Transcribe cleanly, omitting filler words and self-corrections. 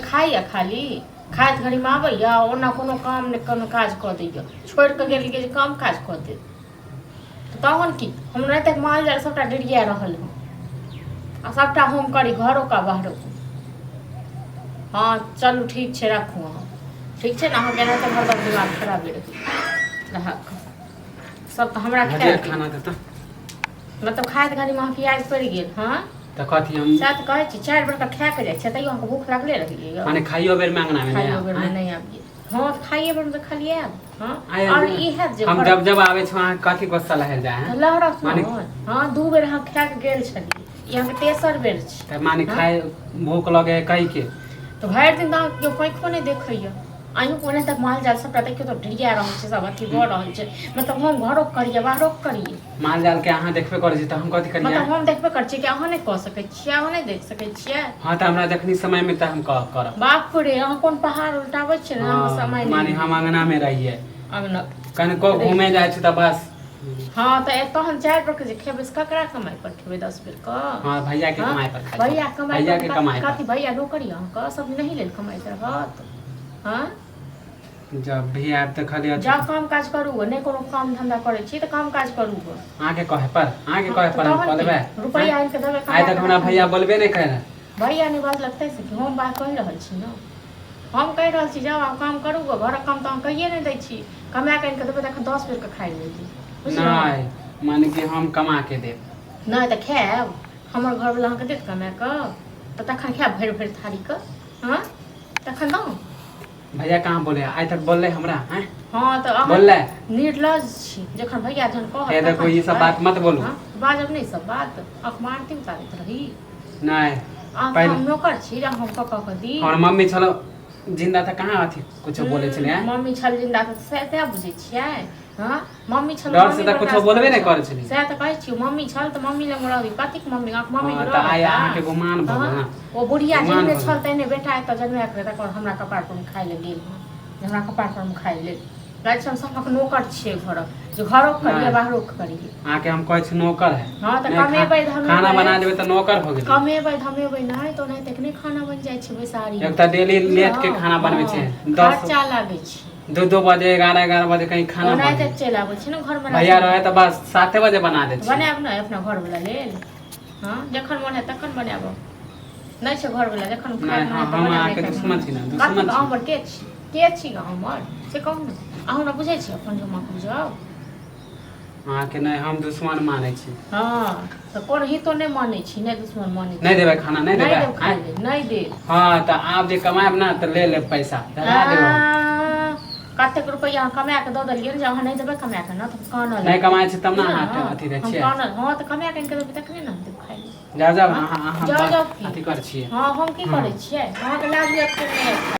खाइए खाली खाइत घड़ीमे आबैए, ओना कोनो काम नहि, कोनो काज कऽ दैए। छोड़ि कऽ गेलियै जे काम काज कऽ देत, तऽ तहन की? हमरा एतेक माल जाल सभटा डिरिया रहल हँ आ सभटा हम करी, घरोके आ बाहरोके। हँ, चलू, ठीक छै, राखू अहाँ। ठीक छै ने? अहाँके एनाहिते हरदम दिमाग खराबे रहै रहक सब तऽ हमरा भजिया खायल खाना देता। मतलब खाइत घड़ीमे अहाँके याद पड़ि गेल? हँ। तऽ कथी हम? सएह तऽ कहै छी, 4 बेर कऽ खा कऽ जाइ छियै, तैयो अहाँके भूख लागले रहैए। माने खाइयो बेर में अंगना में खाइयो नहि बेरमे आयब? नहि आबियै? हँ, तऽ खाइए बेरमे तऽ खाली आयब। हँ। आय। आओर ई हैत जे हम घर- जब जब आबै छी अहाँ कथी गुस्सा लहर जाए है? लहरत माने- नहि। हँ, 2 बेर अहाँ खा कऽ गेल छलियै, ई अहाँके तेसर बेर छी। तऽ माने खाय भूख लगे है कहि के। तऽ भरि दिन तऽ अहाँके केओ पाँखिओ नहि देखैए। अहीँ कोना तक माल जाल सबटा देखियौ तऽ ढेरिया रहल छै, सब अथी भऽ रहल छै। मतलब हम घरो करियै, बाहरो करियै। माल जाल के अहाँ देखबे करै छी तऽ हम कथी करियै? मतलब हम देखबे करै छियै कि अहाँ नहि कऽ सकै छियै? अहाँ नहि देख सकै छियै? हँ, तऽ हमरा जखनी समय में तऽ हम करब। बाप रे, अहाँ कोन पहाड़ उल्टाबै छियै ने? अहाँके समय माने नहि। हम अंगना में रहियै। अङ्गना। कनिको घूमे जाइ छी तऽ बस। हँ, तऽ तहन 4 बेर के जे खेबै से ककरा कमाइ पर खेबै? 10 बेर कऽ? हँ, भैया के हँ? कमाइ पर खाइ छी। भैया कमाइ भैया पर के कमाइ पर। कथी भैया नौकरी अहाँके सब नहीं लेल कमाइत रहत? हँ। जब भी आयब तऽ खाली अथी। जाउ, काम काज करू। नहि कोनो काम धंधा करै छी तऽ काम काज करू। अहाँके कहे पर, अहाँके कहे पर हम तहन कऽ की? लेबै। रुपैआ आनि कऽ देबै? आइ तक हमरा भैया बोलबे नहि करै। भैया नहि बाजलक तै से कि हम बात कहि रहल छी ने? हम कहि रहल छी, जाउ आब काम करू गो। घरक काम तऽ अहाँ कहिए नहि दै छी। कमा कऽ आनि कऽ देबै तखन 10 बेरके खाइ लेली, बुझलहुँ? नहि, माने कि हम कमा के देब। नहि तऽ खायब? हमर घरवला अहाँके देत कमा कऽ तऽ तखन खायब भरि भरि थारीके। हँ, तखन दौ। भैया कहाँ बोले? आइ तक बोलले हमरा हैं? हँ, तऽ अहाँ बोलले? निर्लज छी। जखन भैया जहन कहत हे देखो, तखन ई सब खेबै। बात मत बोलू। हँ, बाजब नहि सब बात? अखबार उतारैत रही। नहि। अहाँ पहिले- हम नौकर छी जे हम कऽ कऽ कऽ दी? हमर मम्मी छलो जिंदा तऽ कहाँ अथी कुछो बोले छलै हैं? मम्मी छल जिंदा तऽ सएह सएह बुझै छियै? हँ, मम्मी छल डर से मम्मी तऽ कुछो बर्दाश्त बोलबे करै नहि छल। करै छलै। सएह तऽ कहै छियै, मम्मी छल तऽ मम्मी लग रहबी। कथीक मम्मी? अहाँके मम्मी हँ, तऽ आइ अहाँके गुमान भऽ गेल ने। ओ बुढ़िया गुमान जिनमे भऽ छल गेल। तहने बेटा एतऽ जन्माए कऽ तकर हमरा कपार पर खाइ लए गेल हँ, जे हमरा कपार पर खाइ लेल लागै छै। हम सभक नौकर छियै घरक, जे घरो करियै नहि। बाहरो करियै। अहाँके हम कहै छी नौकर है। हँ, तऽ नहि, कमेबै धमेबै। खाना बना देबै तऽ नौकर हो गेलै। कमेबै धमेबै नहि तऽ ओनाहिते नहि खाना बनि जाइ छै बैसारी। एक तऽ डेली लेट के खाना बनबै छै, 10 खर्चा लागै छै। 2-2 बजे, 11-11 बजे कहीं खाना ओनाहिते बने। चलि आबै छै ने घरमे। भैया रहे तऽ बस 7 बजे बना दै छी। बनायब ने अपना घरवला लेल? हँ, जखन मन हैत तखन बनायब। नहि छै घरवला जखन नहि, खायब हँ, तऽ हम बनायब, अहाँके नहि दुश्मन छी ने, खायब। दुश्मन कथी छी। हमर के छी? के छी गे हमर से कहू ने। अहाँ हमरा बुझै छी अपन जमा बुझब? अहाँके नहि हम दुश्मन मानै छी। हँ, तऽ कोन हितो नहि मानै छी, नहि दुश्मन मानै छी। नहि देबै खाना? नहि नहि देबै? देब खाय लेल, नहि देब। हँ, तऽ आब जे कमायब ने तऽ ले लेब पैसा, धरा देब हम। आ, कतेक रुपैआ अहाँ कमा कऽ दऽ देलियै ने जे अहाँ नहि देबै कमा कऽ ने तऽ कानऽ नहि लगबै। कमाइ छी तब ने बुझलहुँ? अहाँ अथी दै हम छियै। कानल। हँ, तऽ कमा कऽ आनि कऽ देबै तखने ने हम देब खाय लेल। जाउ जाउ। हँ? अहाँ अहाँ जाउ, जाउ की? अथी करै छियै। हँ, हम की करै छियै? अहाँके लाज होयत कि नहि?